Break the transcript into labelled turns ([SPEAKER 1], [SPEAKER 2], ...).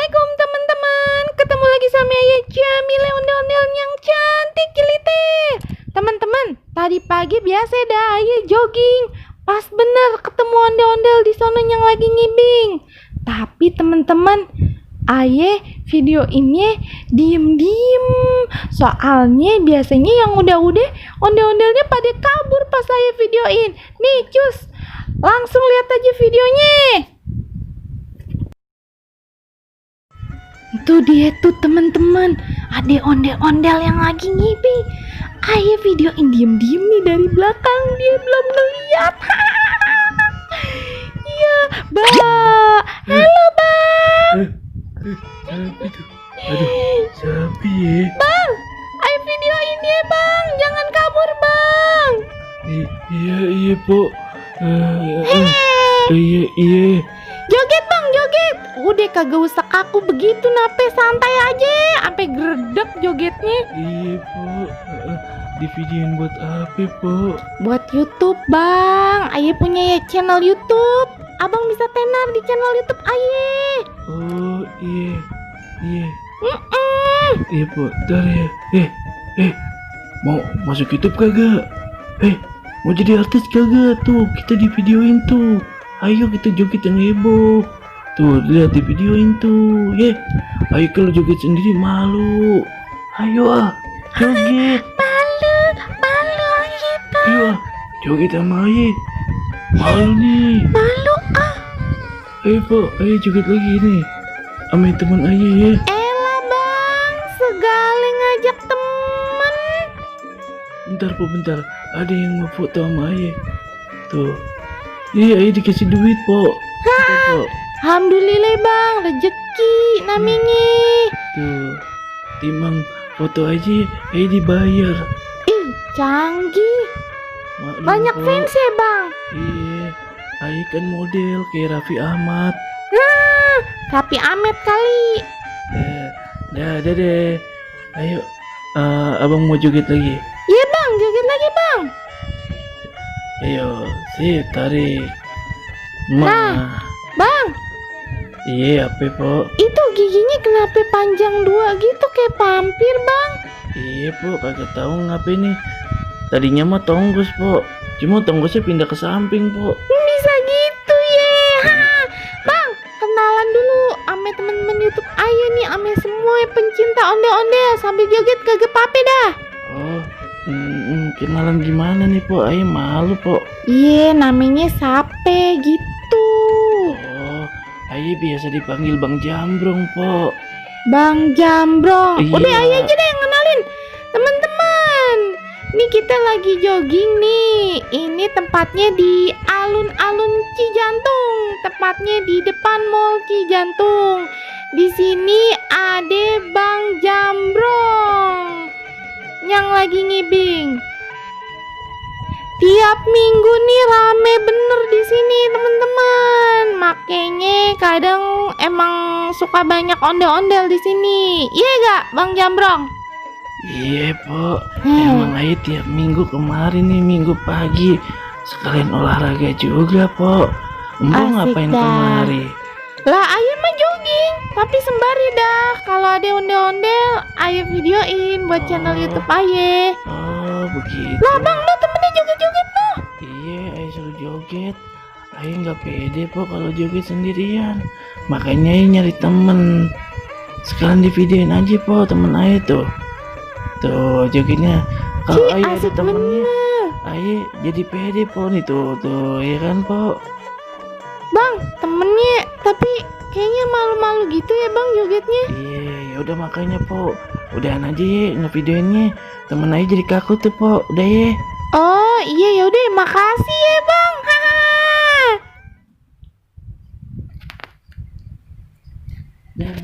[SPEAKER 1] Assalamualaikum teman-teman. Ketemu lagi sama Ayah Jamile, ondel-ondel yang cantik jelite. Teman-teman, tadi pagi biasa dah Ayah jogging. Pas bener ketemu ondel-ondel di sono yang lagi ngibing. Tapi teman-teman, Ayah video ini diem-diem. Soalnya biasanya yang udah-udah ondel-ondelnya pada kabur pas Ayah videoin. Nih cus, langsung lihat aja videonya. Itu dia tuh teman-teman, ada ondel-ondel yang lagi ngibing. Ayah videoin diem-diem nih dari belakang, dia belum ngeliat. Iya, Bang. Halo, Bang.
[SPEAKER 2] Siapa ya?
[SPEAKER 1] Bang, ayah videoin ya, Bang. Jangan kabur, Bang.
[SPEAKER 2] Iya, Po. Iya.
[SPEAKER 1] Joget, Bang, joget. Udah kagak usah kaku begitu, nape santai aja. Sampai gredek jogetnya.
[SPEAKER 2] Iya, Po. Di videoin buat apa, Po?
[SPEAKER 1] Buat YouTube, Bang. Ayah punya channel YouTube. Abang bisa tenar di channel YouTube Ayah.
[SPEAKER 2] Oh, iya.
[SPEAKER 1] Mm-mm.
[SPEAKER 2] Iya, Po. Ntar ya. Mau masuk YouTube kagak? Mau jadi artis kagak? Tuh, kita di videoin tuh. Ayo kita joget yang heboh. Tuh, lihat di videoin tuh. Ayo kalau joget sendiri malu. Ayo joget.
[SPEAKER 1] Malu Ayah, Bang.
[SPEAKER 2] Ayo joget sama Ayah. Malu nih.
[SPEAKER 1] Malu
[SPEAKER 2] Ayo, Po, ayo joget lagi nih. Sama teman Ayah ya.
[SPEAKER 1] Elah, Bang. Segala ngajak temen.
[SPEAKER 2] Bentar, Po, bentar. Ada yang mau foto sama Ayah. Tuh. Ayah dikasih duit, Po. Bentar, Po.
[SPEAKER 1] Alhamdulillah, Bang. Rezeki namanya.
[SPEAKER 2] Tuh. Timang foto aja, Ayah dibayar.
[SPEAKER 1] Ih, canggih.
[SPEAKER 2] Maklum,
[SPEAKER 1] Banyak
[SPEAKER 2] Po.
[SPEAKER 1] fans ya, Bang.
[SPEAKER 2] Iya. Ayah kan model kayak Raffi Ahmad.
[SPEAKER 1] Tapi Ahmed kali.
[SPEAKER 2] Dah deh. Ayo, abang mau joget lagi.
[SPEAKER 1] Iya, Bang. Joget lagi, Bang.
[SPEAKER 2] Ayo, sip, tarik.
[SPEAKER 1] Nah. Bang,
[SPEAKER 2] Iya, apa, Po?
[SPEAKER 1] itu giginya kenapa panjang dua gitu kayak vampir, Bang?
[SPEAKER 2] Iya, Po, kagak tahu ngapain nih. Tadinya mah tonggos, Po. Cuma tonggosnya pindah ke samping, Po.
[SPEAKER 1] Bisa gitu ya. Bang, kenalan dulu sama temen-temen YouTube Ayah nih, sama semua pencinta ondel-ondel sambil joget kagak apa-apa dah.
[SPEAKER 2] Oh, kenalan gimana nih, Po? Ayah malu, Po.
[SPEAKER 1] Iya, namanya Sape gitu.
[SPEAKER 2] Oh, Ayah biasa dipanggil Bang Jambrong, Po.
[SPEAKER 1] Bang Jambrong.
[SPEAKER 2] Iya.
[SPEAKER 1] Udah Ayah aja deh yang kenalin. Teman-teman, nih kita lagi jogging nih. Ini tempatnya di alun-alun Cijantung. Tepatnya di depan Mall Cijantung. Di sini ada Bang Jambrong yang lagi ngibing. Tiap minggu nih rame bener di sini teman-teman. Makanya kadang emang suka banyak ondel-ondel di sini. Iya gak Bang Jambrong?
[SPEAKER 2] Iya, Po. Emang Ayah tiap minggu kemarin nih, minggu pagi. Sekalian olahraga juga, Po. Mbok
[SPEAKER 1] Asik
[SPEAKER 2] ngapain
[SPEAKER 1] dah.
[SPEAKER 2] kemari?
[SPEAKER 1] Lah Ayah mah jogging, tapi sembari dah. Kalau ada ondel-ondel, Ayah videoin buat channel YouTube Ayah.
[SPEAKER 2] Oh, begitu.
[SPEAKER 1] Lah Bang, lu temennya joget-joget tuh.
[SPEAKER 2] Iya, Ayah suruh joget. Ayah nggak pede, Po, kalau joget sendirian. Makanya Ayah nyari temen. Sekarang di videoin aja, Po, temen Ayah tuh. Tuh, jogetnya. Kalau Ayah ada
[SPEAKER 1] Asik
[SPEAKER 2] temennya,
[SPEAKER 1] bener.
[SPEAKER 2] Ayah jadi pede, Po, nih tuh, ya kan, Po?
[SPEAKER 1] Bang, temennya tapi kayaknya malu-malu gitu ya Bang jogetnya.
[SPEAKER 2] Iya, ya udah makanya, Po. Udahan aja ya ngevideoinnya. Temen Ayah jadi kaku tuh, Po. Udah ya.
[SPEAKER 1] Oh iya yaudah, makasih ya Bang.
[SPEAKER 2] Dah.